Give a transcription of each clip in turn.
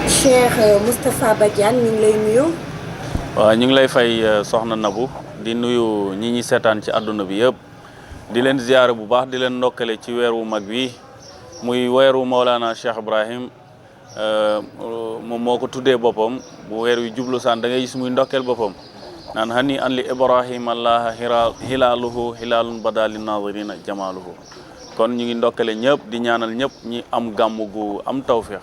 Cheikh Moustapha Badiane ñu ngi lay nuyu. waaw ñu ngi lay fay soxna Nabou di nuyu ñi ñi seetaan ci àdduna bi yëpp di leen ziyaare bu baax di leen ndokkale ci weer wu mag wi muy weeru Mawlana Cheikh Ibrahim moom moo ko tuddee boppam bu weer wi jublu saan da ngay gis muy ndokkeel boppam naan hani an li Ibrahima allaha hilaaluhu hilaalun bada li naazirina jamaaluhu kon ñu ngi ndokkale ñëpp di ñaanal ñëpp ñi am gàmm gu am tawféex.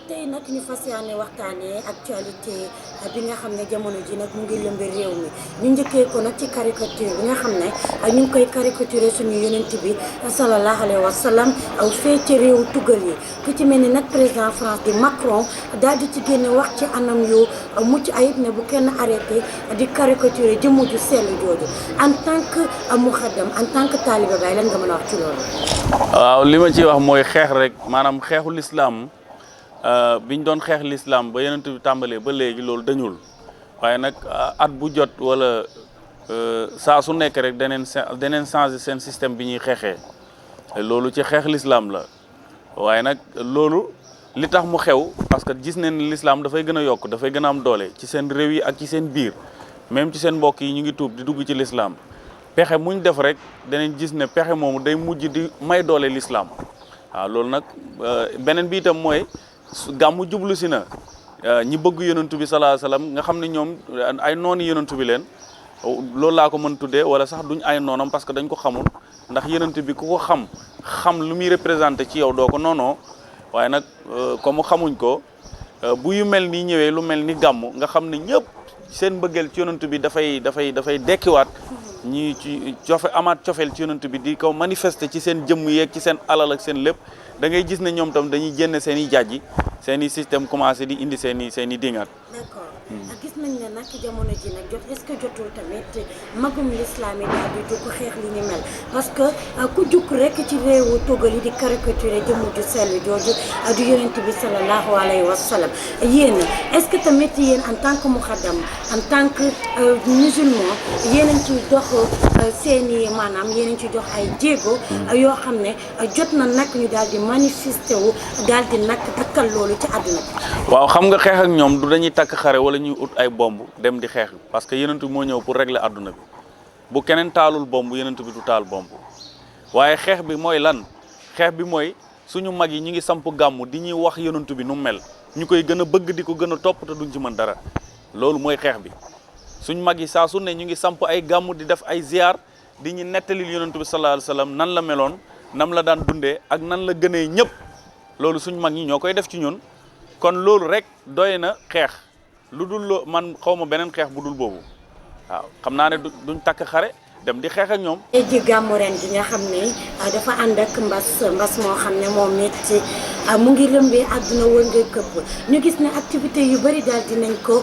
tey nag ñu fas yéene waxtaanee actualité bi nga xam ne jamono ji nag mu ngi lëmbe réew mi ñu njëkkee ko nag ci caricature bi nga xam ne ñu ngi koy caricaturer suñu yonent bi sallallahu alayhi wa sallam fee ci réew tugal yi ku ci mel ni nag président France di Macron daal di ci génne wax ci anam yu mucc ayib ne bu kenn arrêté di caricaturer jëmm ju sell jooju en tant que muxaddam en tant que taaliba Baay lan nga mën a wax ci loolu. waaw li ma ciy wax mooy xeex rek maanaam xeexu lislaam biñ doon xeex l'islam ba yonent bi tàmbalee ba léegi loolu dañul waaye nag at bu jot wala saa su nekk rek daneen changer seen système bi ñuy xeexee loolu ci xeex l'islam la waaye nag loolu li tax mu xew parce que gis nañ l'islam dafay gën a yokk dafay gën a am doole ci seen réew yi ak ci seen biir même ci seen mbokk yi ñu ngi tuub di dugg ci l'islam pexe muñ def rek danañ gis ne pexe moomu day mujj di may doole l'islam waaw loolu nag beneen bi itam mooy gàmmu jublu si na ñi bëgg yonantu bi sallallahu alayhi wasallam nga xam ne ñoom ay noonu yonantu bi leen loolu laa ko mën tuddee wala sax duñ ay noonam parce que dañ ko xamul ndax yonantu bi ku ko xam lu muy représenté ci yow doo ko noonoo waaye nag comme xamuñ ko bu yu mel nii ñëwee lu mel ni gàmmu nga xam ne ñëpp seen mbëggeel ci yonantu bi dafay dekkiwaat ñi ci amaat cofeel ci yonantu bi di ko manifester ci seen jëmm yeeg ci seen alal ak seen lépp da ngay gis ne ñoom tam dañuy génn seen i jàjji seen i système commencé di indi seen i dingaat. d'accord gis nañ ne nag jamono ji nag est-ce que jotul tamit magum l'islam yi daal di jóg xeex li ni mel parce que ku jukk rek ci réewu Tugal yi di caricaturer jëmm ju sell jooju du yonent bi sallallahu alayhi wa sallam yéen est-ce que tamit yéen en tant que muxaddam en tant que musulman yéen a ngi ciy dox seen i maanaam yéen a ngi ciy dox ay jéego yoo xam ne jot na nag ñu daal di manifester wu daal di nag takkal loolu ci àdduna bi. waaw xam nga xeex ak ñoom du dañuy takk xare wala ñuy ut ay bomb dem di xeex parce que yonent bi moo ñëw pour régler àdduna bi bu keneen taalul bomb yonent bi du taal bomb waaye xeex bi mooy lan xeex bi mooy suñu mag yi ñu ngi samp gàmmu di ñuy wax yonent bi nu mel ñu koy gën a bëgg di ko gën a topp te duñ ci mën dara loolu mooy xeex bi suñu mag yi saa su ne ñu ngi samp ay gàmmu di def ay ziar di ñu nettalil yonent bi sallallahu alayhi wasallam nan la meloon nam la daan dundee ak nan la gënee ñëpp loolu suñu mag ñi ñoo koy def ci ñun kon loolu rek doy na xeex lu dul loo man xaw ma beneen xeex bu dul boobu waaw xam naa ne duñ takk xare dem di xeex ak ñoom. tey ji gàmmu ren gi nga xam ne dafa ànd ak mbas moo xam ne moom it mu ngi lëmbee àdduna wër nga këpp ñu gis ne activité yu bëri daal dinañ ko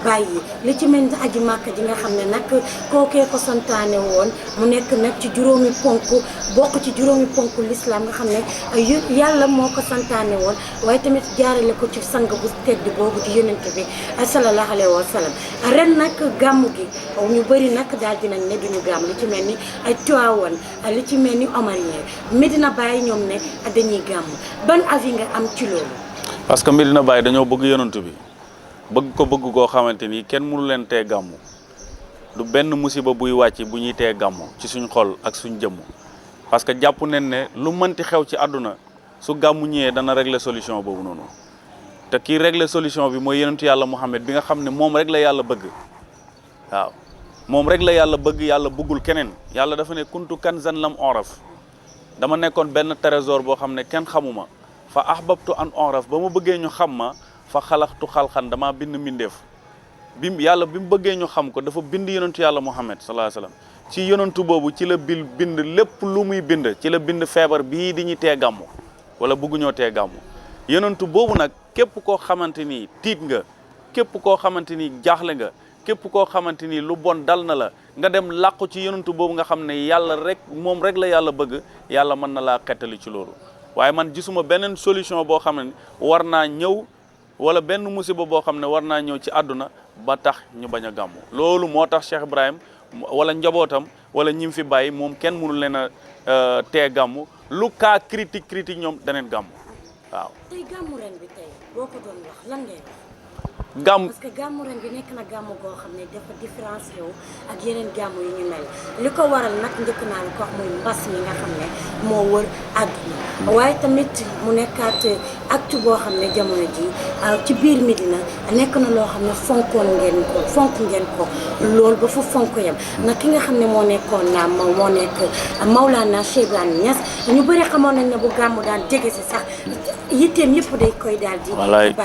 bàyyi li ci mel ni aji màkk ji nga xam ne nag kookee ko santaane woon mu nekk nag ci juróomi ponk bokk ci juróomi ponk l'islam nga xam ne yàlla moo ko santaane woon waaye tamit jaarale ko ci sang bu tedd boobu di yonent bi sallallahu alayhi wa sallam ren nag gàmmu gi ñu bëri nag daal dinañ ne duñu gàmm li ci mel ni Tiwaawan li ci mel ni Omarien Medina Baye ñoom ne dañuy gàmm ban avis nga am ci loolu. parce que Medina Baye dañoo bëgg yonent bi bëgg ko bëgg koo xamante ni kenn mënu leen tee gàmmu du benn musiba buy wàcc bu ñuy tee gàmmu ci suñ xol ak suñ jëmm parce que jàpp nañ ne lu mënti xew ci àdduna su gàmmu ñëwee dana régler solution boobu noonu te kii régler solution bi mooy yonentu yàlla Muhammad bi nga xam ne moom rek la yàlla bëgg waaw moom rek la yàlla bëgg yàlla bëggul keneen yàlla dafa ne kuntu kanzan lam oraf dama nekkoon benn trésor boo xam ne kenn xamuma fa ahbabtu an oraf ba ma bëggee ñu xam ma fa xalaxtu xalxan dama bind mbindeef yàlla bi mu bëggee ñu xam ko dafa bind yonentu yàlla Muhammad sallallahu alayhi wasallam ci yonentu boobu ci la bind lépp lu muy bind ci la bind feebar bii di ñu tee gàmmu wala bëgguñoo tee gàmmu yonentu boobu nag képp koo xamante ni tiit nga képp koo xamante ni jaaxle nga képp koo xamante ni lu bon dal na la nga dem làqu ci yonentu boobu nga xam ne yàlla rek moom rek la yàlla bëgg yàlla mën na laa xettali ci loolu waaye man gisuma beneen solution boo xam ne war naa ñëw wala benn musiba boo xam ne war naa ñëw ci àdduna ba tax ñu bañ a gàmmu loolu moo tax Cheikh Ibrahim wala njabootam wala ñim fi bàyyi moom kenn mënu leen a tee gàmmu lu cas critique ñoom daneen gàmmu waaw. tey gàmmu ren bi tey boo ko doon wax lan ngay wax. gàmm parce que gàmmu ren bi nekk na gàmmu goo xam ne dafa différencié wu ak yeneen gàmmu yu ñu mel li ko waral nag njëkk naa li ko wax muy mbas mi nga xam ne moo wër àdduna waaye tamit mu nekkaat acte boo xam ne jamono ji ci biir Médina nekk na loo xam ne fonk ngeen ko loolu ba fu fonk yam nag ki nga xam ne moo nekkoon moo nekk Maulana Cheikh Ibrahima Niass ñu bëri xamoon nañ ne bu gàmmu daan jege si sax yitteem yëpp day koy daal di bàyyi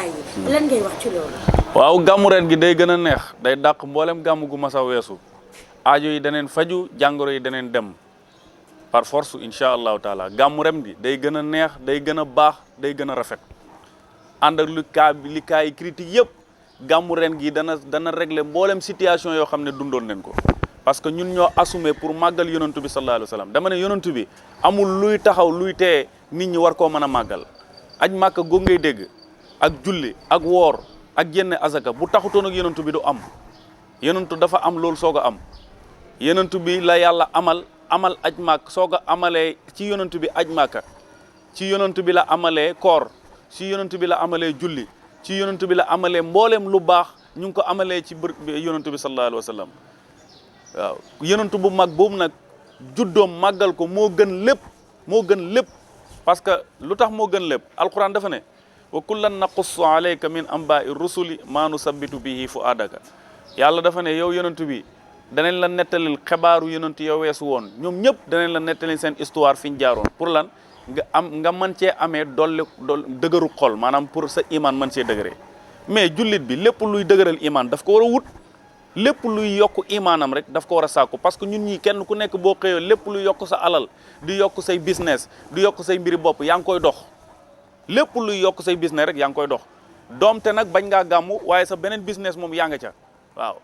lan ngay wax ci loolu. waaw gàmmu ren gi day gën a neex day dàq mboolem gàmm gu masa weesu aajo yi daneen faju jàngoro yi daneen dem par force incha allahu taala gàmmu ren gi day gën a neex day gën a baax day gën a rafet ànd ak li cas yi critique yëpp gàmmu ren gi dana régler mboolem situation yoo xam ne dundoon nañ ko parce que ñun ñoo assumé pour màggal yonantu bi sallallahu alayhi wa sallam dama ne yonantu bi amul luy taxaw luy teye nit ñi war koo mën a màggal aj màkka goo ngay dégg ak julli ak woor ak génne azaka bu taxutoon ak yonantu bi du am yonantu dafa am loolu soog a am yonantu bi la yàlla amal aj màkk soog a amalee ci yonantu bi aj màkka ci yonantu bi la amalee koor ci yonantu bi la amalee julli ci yonantu bi la amalee mbooleem lu baax ñu ngi ko amalee ci yonantu bi sallallahu alayhi wa sallam waaw yonantu bu mag boobu nag juddoom màggal ko moo gën lépp parce que lu tax moo gën lépp alquran dafa ne wa kullan naqussu alayka min anba'i rusuli maa nusabbitu bihi fu'adaka yàlla dafa ne yow yonantu bi danañ la nettalil xibaaru yonantu yow weesu woon ñoom ñëpp danañ la nettalil seen histoire fi ñu jaaroon pour lan nga mën cee amee dolli dëgëru xol maanaam pour sa iman mën cee dëgëree mais jullit bi lépp luy dëgëral iman daf ko war a wut lépp luy yokk imaanam rek daf ko war a sàkku parce que ñun ñii kenn ku nekk boo xëyoo lépp luy yokk sa alal di yokk say business di yokk say mbiri bopp yaa ngi koy dox lépp luy yokk say business rek yaa ngi koy dox doomte nag bañ ngaa gàmmu waaye sa beneen business moom yaa nga ca waaw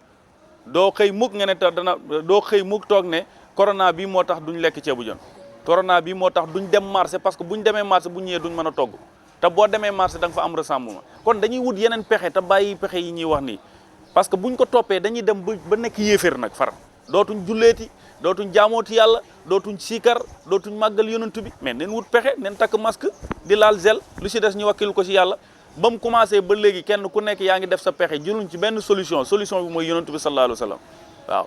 doo xëy mukk nga ne doo xëy mukk toog ne corona bii moo tax duñ lekk ceebu jën corona bii moo tax duñ dem marché parce que buñ demee marché bu ñëwee duñ mën a togg te boo demee marché da nga fa am rassemblement kon dañuy wut yeneen pexe te bàyyi pexe yi ñuy wax nii parce que buñ ko toppee dañuy dem ba nekk yéeféer nag far dootuñ julleeti dootuñ jaamooti yàlla dootuñ siikar dootuñ màggal yonantu bi mais neen wut pexe neen takk masque di laal zel lu si des ñu wakkil ko si yàlla ba mu commencé ba léegi kenn ku nekk yaa ngi def sa pexe jëluñ ci benn solution bi mooy yonantu bi sallallahu alayhi wa sallam waaw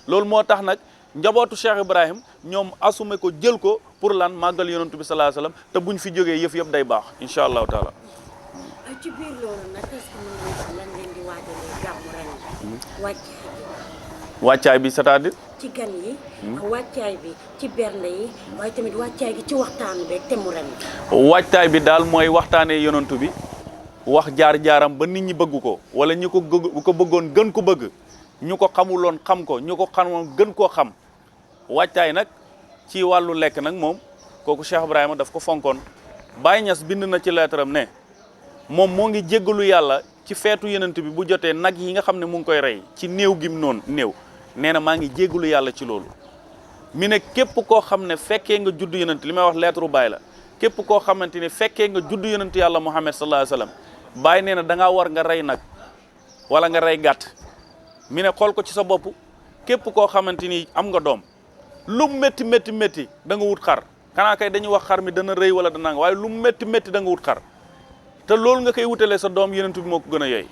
loolu moo tax nag njabootu Cheikh Ibrahim ñoom assumé ko jël ko pour lan màggal yonantu bi sallallahu alayhi wa sallam te buñ fi jógee yëpp day baax incha allahu taala. ci biir loolu nag est-ce que mën nga wax lan ngeen di waajalee gàmmu ren wàccaay bi c'est-à-dire ci gan yi wàccaay bi ci bernde yi waaye tamit wàccaay gi ci waxtaanu beeg te mu ren wàccaay bi daal mooy waxtaanee yonantu bi wax jaar-jaaram ba nit ñi bëgg ko wala ñi ko bëggoon gën ko bëgg ñu ko xamuloon xam ko ñu ko xamoon gën koo xam wàccaay nag ci wàllu lekk nag moom kooku Cheikh Ibrahima daf ko fonkoon Baye Niass bind na ci lettre am ne moom moo ngi jéggalu yàlla ci feetu yonent bi bu jotee nag yi nga xam ne mu ngi koy rey ci néew gim noonu néew nee na maa ngi jéggalu yàlla ci loolu mi ne képp koo xam ne fekkee nga judd yonent li may wax lettre Baye la képp koo xamante ne fekkee nga judd yonent yàlla Muhammad sallallahu alayhi wa sallam Baye nee na da ngaa war nga rey nag wala nga rey gàtt mi ne xool ko ci sa bopp képp koo xamante ni am nga doom lu métti da nga wut xar xanaa kay dañuy wax xar mi dana rëy wala dana nga waaye lu métti da nga wut xar te loolu nga koy wutalee sa doom yonent bi moo ko gën a yooy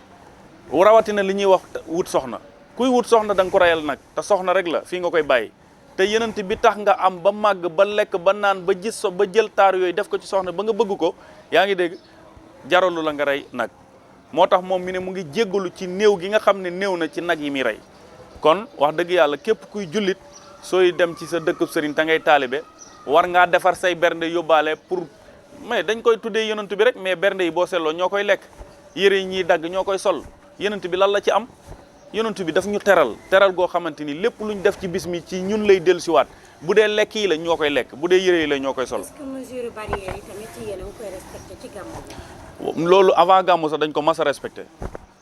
rawatina li ñuy wax wut soxna kuy wut soxna da nga ko reyal nag te soxna rek la fii nga koy bàyyi te yonent bi tax nga am ba màgg ba lekk ba naan ba gis ba jël taar yooyu def ko ci soxna ba nga bëgg ko yaa ngi dégg jaralu la nga rey nag moo tax moom mi ne mu ngi jéggalu ci néew gi nga xam ne néew na ci nag yi muy rey kon wax dëgg yàlla képp kuy jullit sooy dem ci sa dëkkub sëriñ te ngay taalibe war ngaa defar say bernde yóbbaale pour mais dañ koy tuddee yonent bi rek mais bernde yi boo seetloo ñoo koy lekk yére yi ñuy dagg ñoo koy sol yonent bi lan la ci am yonent bi daf ñu teral goo xamante ni lépp luñ def ci bis mi ci ñun lay dellusiwaat bu dee lekk yi la ñoo koy lekk bu dee yére yi la ñoo koy sol. est-ce que mesure barrière yi tamit ci yéen a ngi koy respecté ci gàmmu bi. loolu avant gàmmu sax dañ ko mas a respecté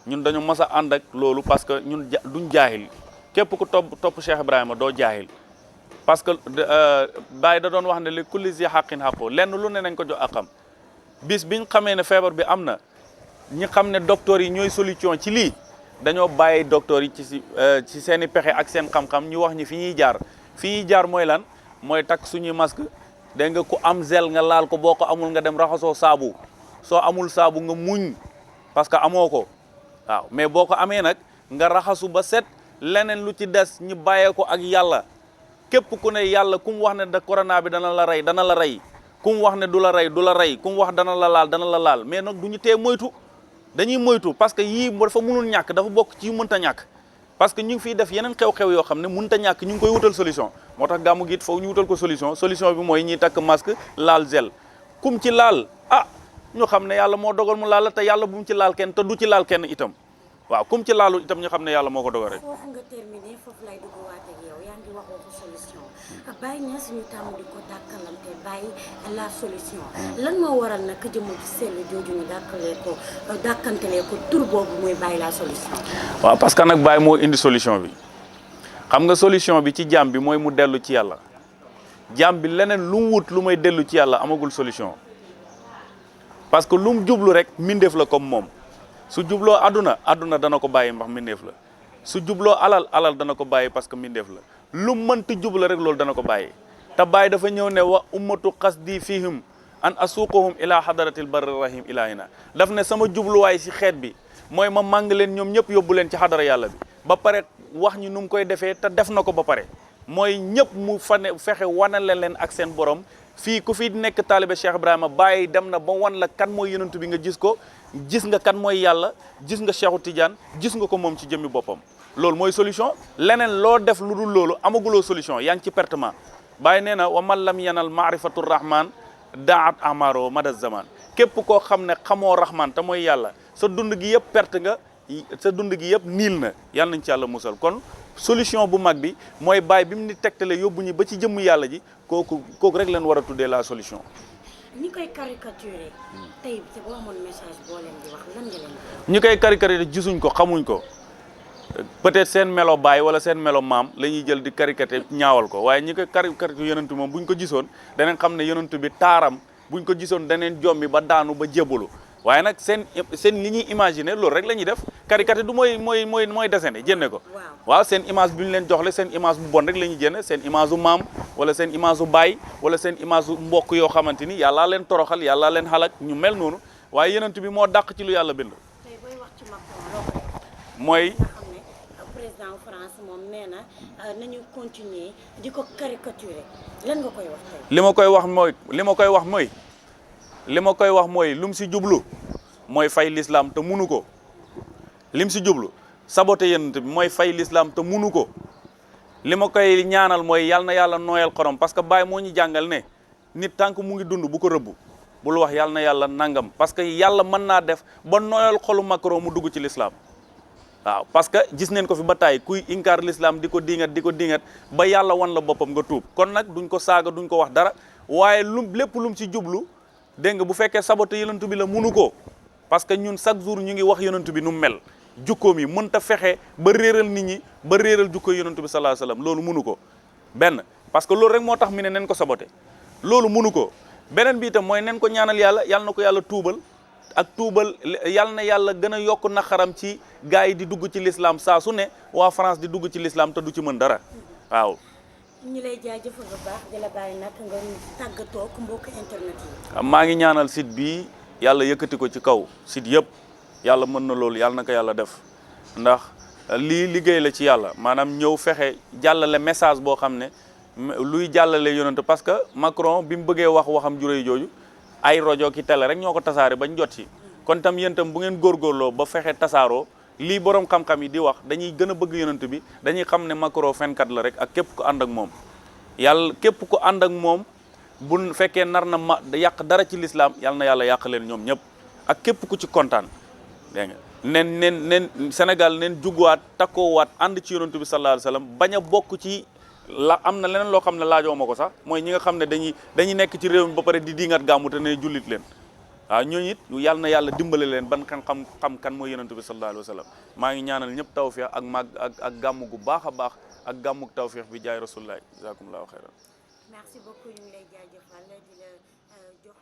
ñun dañu mas a ànd ak loolu parce que ñun duñ jaahil képp ku topp Cheikh Ibrahima doo jaahil parce que Baye da doon wax ne li kulli zi xaqin xaqoo lenn lu ne nañ ko jox akam bis biñ xamee ne feebar bi am na ñi xam ne docteurs yi ñooy solution ci lii dañoo bàyyi docteurs yi ci seen i pexe ak seen xam-xam ñu wax ñi fi ñuy jaar mooy lan mooy takk suñuy masque dégg nga ku am zel nga laal ko boo ko amul nga dem raxasoo soo amul saabu nga muñ parce que amoo ko waaw mais boo ko amee nag nga raxasu ba set leneen lu ci des ñu bàyyee ko ak yàlla képp ku ne yàlla ku mu wax ne da corona bi dana la rey ku mu wax ne du la rey ku mu wax dana la laal mais nag du ñu tee moytu dañuy moytu parce que yii dafa mënul ñàkk dafa bokk ci yu mënta ñàkk parce que ñu ngi fiy def yeneen xew-xew yoo xam ne mënta ñàkk ñu ngi koy wutal solution moo tax gàmmu gi it foofu ñu wutal ko solution bi mooy ñiy takk masque laal gel kum ci laal ñu xam ne yàlla moo dogal mu laal la te yàlla bu mu ci laal kenn te du ci laal kenn itam waaw kum ci laalu itam ñu xam ne yàlla moo ko dogal rek. foofu nga terminé foofu lay dugg waat ak yow yaa ngi wax waxu solution Baye Niass ñu tàmm di ko dàkkalante Baye la solution lan moo waral nag jëmm ci sell jooju ñu dàkkantelee ko tur boobu muy Baye la solution. waaw parce que nag Baye moo indi solution bi xam nga solution bi ci jaam bi mooy mu dellu ci yàlla jaam bi leneen lu mu wut lu may dellu ci yàlla amagul solution parce que lu mu jublu rek mbindeef la comme moom. su jubloo àdduna dana ko bàyyi ndax mbindeef la su jubloo alal dana ko bàyyi parce que mbindeef la lu mënti jubla rek loolu dana ko bàyyi te bàyyi dafa ñëw ne wa ummatu qasdi fihim an asuuqahum ila hadratil barri rahim ilahina daf ne sama jubluwaay si xeet bi mooy ma màng leen ñoom ñëpp yóbbu leen ci xadara yàlla bi ba pare wax ñi nu mu koy defee te def na ko ba pare mooy ñëpp mu fexe wanale leen ak seen borom fii ku fi nekk taalibe Cheikh Ibrahima Baye dem na ba wan la kan mooy yonent bi nga gis ko gis nga kan mooy yàlla gis nga Cheikhu Tidiane gis nga ko moom ci jëmmi boppam loolu mooy solution leneen loo def lu dul loolu amaguloo solution yaa ngi ci pertement Baye nee na wa man lam yanal maarifatu rahman daat amaro mada zaman képp koo xam ne xamoo rahman te mooy yàlla sa dund gi yëpp perte nga sa dund gi yëpp niil na yàlla nañ ci yàlla musal kon solution bu mag bi mooy Baye bi mu ni tegtale yóbbu ñi ba ci jëmm yàlla ji kooku rek leen war a tuddee la solution. ñi koy caricaturé tey boo amoon message boo leen di wax lan nga leen ñi koy caricaturé gisuñ ko xamuñ ko peut-être seen melo baay wala seen melo maam la ñuy jël di caricaturé ñaawal ko waaye ñi koy caricaturé yonentu moom buñ ko gisoon daneen xam ne yonentu bi taaram buñ ko gisoon daneen jommi ba daanu ba jébalu waaye nag seen li ñuy imaginer loolu rek la ñuy def caricature du mooy dessiné jënne ko waaw seen image bi ñu leen joxle seen image bu bon rek la ñuy jënne seen image u maam wala seen image u baay wala seen image u mbokk yoo xamante ni yàllaa leen toroxal yàllaa leen xalak ñu mel noonu waaye yonent bi moo dàq ci lu yàlla bind mooy président France moom nee na nañu continuer di ko caricaturer lan nga koy wax tey li ma koy wax mooy lu mu si jublu mooy fay l'islam te munu ko lim si jublu saboté yonent bi mooy fay l'islam te munu ko li ma koy ñaanal mooy yal na yàlla nooyal xorom parce que Baye moo ñu jàngal ne nit tant que mu ngi dund bu ko rëbb bul wax yal na yàlla nangam parce que yàlla mën naa def ba nooyal xolu Macron mu dugg ci l'islam waaw parce que gis neen ko fi ba tàyyi kuy inkaar l'islam di ko dingat ba yàlla wan la boppam nga tuub kon nag duñ ko saaga duñ ko wax dara waaye lépp lum ci jublu dégg nga bu fekkee saboté yonent bi la munu ko parce que ñun chaque jour ñu ngi wax yonent bi nu mu mel jukkoom yi mënta fexe ba réeral nit ñi ba réeral jukko yonent bi sallallahu alayhi wasallam loolu munu ko benn parce que loolu rek moo tax mi ne nen ko saboté loolu munu ko beneen bi itam mooy nen ko ñaanal yàlla na ko yàlla tuubal ak tuubal yàlla na yàlla gën a yokk naqaram ci gars yi di dugg ci l'islam saa su ne waa France di dugg ci l'islam te du ci mën dara waaw ñu lay jaajëfal bu baax di la bàyyi nag nga tàggatoo ak mbokk internet yi. maa ngi ñaanal site bi yàlla yëkkati ko ci kaw site yëpp yàlla mën na loolu yàlla na ko yàlla def ndax lii liggéey la ci yàlla maanaam ñëw fexe jàllale message boo xam ne luy jàllale yonent parce que Macron bi mu bëggee waxam juróoy jooju ay rajo ki télé rek ñoo ko tasaare bañ jot ci kon tam yéen tam bu ngeen góorgóorloo ba fexe tasaaroo lii borom xam-xam yi di wax dañuy gën a bëgg yonent bi dañuy xam ne Macron fenkat la rek ak képp ku ànd ak moom yàlla képp ku ànd ak moom bu fekkee nar na yàq dara ci l'islam yàlla na yàlla yàq leen ñoom ñëpp ak képp ku ci kontaan dégg nga nen Sénégal nen jugwaat takkoowaat ànd ci yonent bi sallallahu alayhi wasallam bañ a bokk ci la am na leneen loo xam ne laajoo ma ko sax mooy ñi nga xam ne dañuy nekk ci réew mi ba pare di diingat gàmmu te ne jullit leen waaw ñooñu it yàlla na yàlla dimbale leen ban xam kan mooy yonent bi sallallahu alayhi wasallam maa ngi ñaanal ñëpp tawfiix ak ak gàmmu gu baax a baax ak gàmmuk tawfiix bi jaay rasulullah jazakumullahu xayran. Merci beaucoup ñu ngi lay jaajëfal di la jox